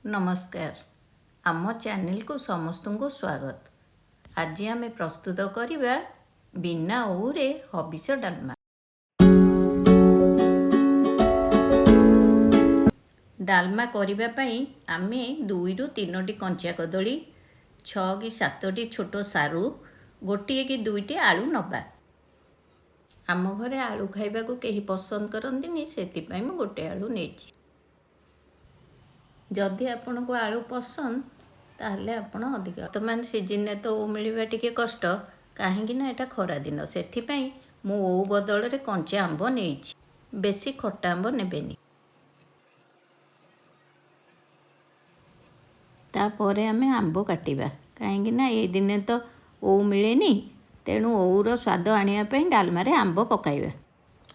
ନମସ୍କାର, ଆମ ଚ୍ୟାନେଲକୁ ସମସ୍ତଙ୍କୁ ସ୍ୱାଗତ। ଆଜି ଆମେ ପ୍ରସ୍ତୁତ କରିବା ବିନା ଓଉରେ ହବିଷ ଡାଲମା। ଡାଲମା କରିବା ପାଇଁ ଆମେ 2ରୁ 3ଟି କଞ୍ଚା କଦଳୀ, 6 କି 7ଟି ଛୋଟ ସାରୁ, 1 କି 2ଟି ଆଳୁ ନେବା। ଆମ ଘରେ ଆଳୁ ଖାଇବାକୁ କେହି ପସନ୍ଦ କରନ୍ତିନି, ସେଥିପାଇଁ ମୁଁ 1 ଆଳୁ ନେଇଛି। ଯଦି ଆପଣଙ୍କୁ ଆଳୁ ପସନ୍ଦ, ତାହେଲେ ଆପଣ ଅଧିକ। ବର୍ତ୍ତମାନ ସିଜିନରେ ତ ଓଉ ମିଳିବା ଟିକେ କଷ୍ଟ, କାହିଁକି ନା ଏଇଟା ଖରା ଦିନ। ସେଥିପାଇଁ ମୁଁ ଓଉ ବଦଳରେ କଞ୍ଚା ଆମ୍ବ ନେଇଛି। ବେଶୀ ଖଟା ଆମ୍ବ ନେବେନି। ତାପରେ ଆମେ ଆମ୍ବ କାଟିବା, କାହିଁକି ନା ଏଇ ଦିନେ ତ ଓଉ ମିଳେନି। ତେଣୁ ଓଉର ସ୍ୱାଦ ଆଣିବା ପାଇଁ ଡାଲମାରେ ଆମ୍ବ ପକାଇବା।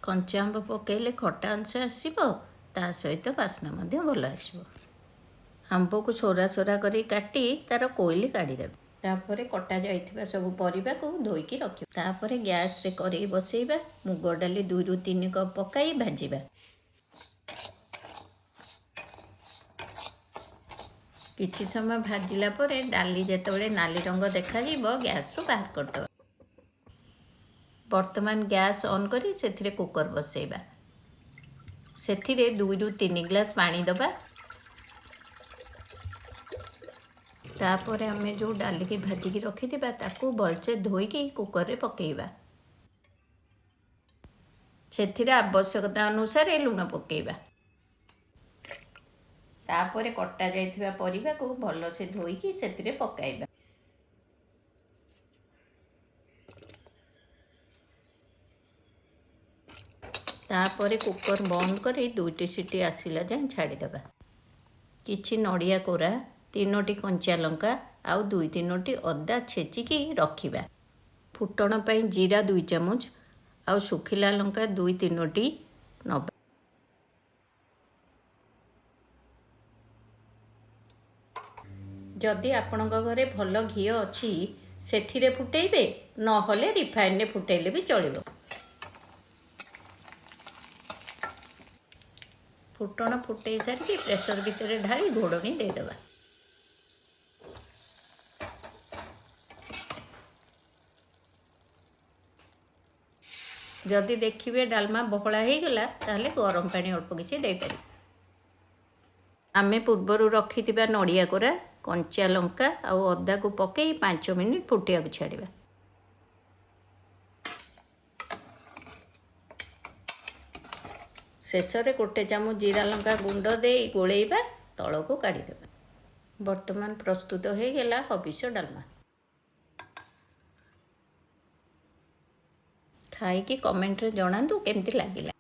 କଞ୍ଚା ଆମ୍ବ ପକାଇଲେ ଖଟା ଅଂଶ ଆସିବ, ତା ସହିତ ବାସ୍ନା ମଧ୍ୟ ଭଲ ଆସିବ। ଆମ୍ବକୁ ସୋରା ସୋରା କରି କାଟି ତାର କୋଇଲି କାଢ଼ିଦେବେ। ତାପରେ କଟା ଯାଇଥିବା ସବୁ ପରିବାକୁ ଧୋଇକି ରଖିବା। ତାପରେ ଗ୍ୟାସରେ କରେଇ ବସେଇବା। ମୁଗ ଡାଲି 2ରୁ 3 କପ୍ ପକାଇ ଭାଜିବା। କିଛି ସମୟ ଭାଜିଲା ପରେ ଡାଲି ଯେତେବେଳେ ନାଲି ରଙ୍ଗ ଦେଖାଯିବ, ଗ୍ୟାସରୁ ବାହାର କରିଦେବା। ବର୍ତ୍ତମାନ ଗ୍ୟାସ୍ ଅନ୍ କରି ସେଥିରେ କୁକର୍ ବସେଇବା। ସେଥିରେ 2ରୁ 3 ଗ୍ଲାସ୍ ପାଣି ଦେବା। ତାପରେ ଆମେ ଯେଉଁ ଡାଲିକି ଭାଜିକି ରଖିଥିବା, ତାକୁ ଭଲସେ ଧୋଇକି କୁକର୍ରେ ପକାଇବା। ସେଥିରେ ଆବଶ୍ୟକତା ଅନୁସାରେ ଲୁଣ ପକାଇବା। ତାପରେ କଟା ଯାଇଥିବା ପରିବାକୁ ଭଲସେ ଧୋଇକି ସେଥିରେ ପକାଇବା। ତାପରେ କୁକର୍ ବନ୍ଦ କରି 2ଟି ସିଟି ଆସିଲା ଯାଏଁ ଛାଡ଼ିଦେବା। କିଛି ନଡ଼ିଆ କୋରା, 3ଟି କଞ୍ଚା ଲଙ୍କା ଆଉ 2 3ଟି ଅଦା ଛେଚିକି ରଖିବା। ଫୁଟଣ ପାଇଁ ଜିରା 2 ଚାମଚ ଆଉ ଶୁଖିଲା ଲଙ୍କା 2 3ଟି ନେବା। ଯଦି ଆପଣଙ୍କ ଘରେ ଭଲ ଘିଅ ଅଛି, ସେଥିରେ ଫୁଟେଇବେ, ନହେଲେ ରିଫାଇନରେ ଫୁଟେଇଲେ ବି ଚଳିବ। ଫୁଟଣ ଫୁଟେଇ ସାରିକି ପ୍ରେସର ଭିତରେ ଢାଳି ଘୋଡ଼ଣୀ ଦେଇଦେବା। ଯଦି ଦେଖିବେ ଡାଲମା ବହଳା ହେଇଗଲା, ତାହେଲେ ଗରମ ପାଣି ଅଳ୍ପ କିଛି ଦେଇପାରିବେ। ଆମେ ପୂର୍ବରୁ ରଖିଥିବା ନଡ଼ିଆ କୋରା, କଞ୍ଚା ଲଙ୍କା ଆଉ ଅଦାକୁ ପକାଇ 5 ମିନିଟ୍ ଫୁଟିବାକୁ ଛାଡ଼ିବା। ଶେଷରେ 1 ଚାମଚ ଜିରା ଲଙ୍କା ଗୁଣ୍ଡ ଦେଇ ଗୋଳେଇବା, ତଳକୁ କାଢ଼ିଦେବା। ବର୍ତ୍ତମାନ ପ୍ରସ୍ତୁତ ହେଇଗଲା ହବିଷ ଡାଲମା। ଖାଇକି କମେଣ୍ଟରେ ଜଣାନ୍ତୁ କେମିତି ଲାଗିଲା।